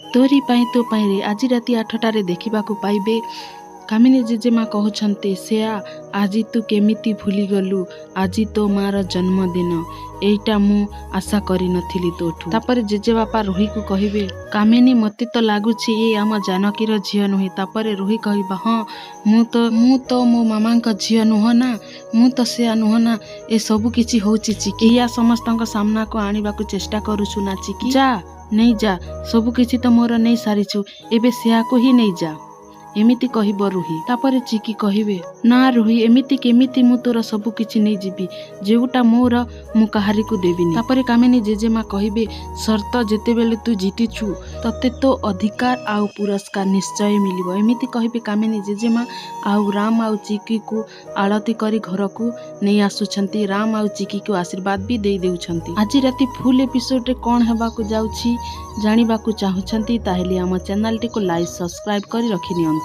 ତୋରି ପାଇଁ ତୋ ପାଇଁରେ ଆଜି ରାତି 8ଟାରେ ଦେଖିବାକୁ ପାଇବେ। କାମିନୀ ଜେଜେମା କହୁଛନ୍ତି, ସେୟା, ଆଜି ତୁ କେମିତି ଭୁଲିଗଲୁ ଆଜି ତୋ ମାର ଜନ୍ମଦିନ? ଏଇଟା ମୁଁ ଆଶା କରିନଥିଲି ତୋଠୁ। ତାପରେ ଜେଜେବାପା ରୋହିକୁ କହିବେ, କାମିନୀ, ମୋତେ ତ ଲାଗୁଛି ଏ ଆମ ଜାନକୀର ଝିଅ ନୁହେଁ। ତାପରେ ରୋହି କହିବ, ହଁ, ମୁଁ ତ ମୋ ମାମାଙ୍କ ଝିଅ ନୁହଁ ନା, ମୁଁ ତ ସେୟା ନୁହଁ ନା। ଏ ସବୁ କିଛି ହଉଛି ଚିକି। ଏଇଆ ସମସ୍ତଙ୍କ ସାମ୍ନାକୁ ଆଣିବାକୁ ଚେଷ୍ଟା କରୁଛୁ ନା ଚିକି? ଯା, ନେଇଯା ସବୁ କିଛି ତ ମୋର ନେଇ ସାରିଛୁ, ଏବେ ସେୟାକୁ ହିଁ ନେଇଯା। ଏମିତି କହିବ ରୁହି। ତାପରେ ଚିକି କହିବେ, ନା ରୁହି, ଏମିତି କେମିତି ମୁଁ ତୋର ସବୁ କିଛି ନେଇଯିବି? ଯେଉଁଟା ମୋର ମୁଁ କାହାରିକୁ ଦେବିନି। ତାପରେ କାମିନୀ ଜେଜେମା କହିବେ, ସର୍ତ୍ତ ଯେତେବେଳେ ତୁ ଜିତିଛୁ, ତତେ ତୋ ଅଧିକାର ଆଉ ପୁରସ୍କାର ନିଶ୍ଚୟ ମିଳିବ। ଏମିତି କହିବେ କାମିନୀ ଜେଜେମା ଆଉ ରାମ ଆଉ ଚିକିକୁ ଆଳତି କରି ଘରକୁ ନେଇ ଆସୁଛନ୍ତି। ରାମ ଆଉ ଚିକିକୁ ଆଶୀର୍ବାଦ ବି ଦେଇ ଦେଉଛନ୍ତି। ଆଜି ରାତି ଫୁଲ୍ ଏପିସୋଡରେ କ'ଣ ହେବାକୁ ଯାଉଛି ଜାଣିବାକୁ ଚାହୁଁଛନ୍ତି, ତାହେଲେ ଆମ ଚ୍ୟାନେଲଟିକୁ ଲାଇକ୍, ସବସ୍କ୍ରାଇବ୍ କରି ରଖିନିଅନ୍ତୁ।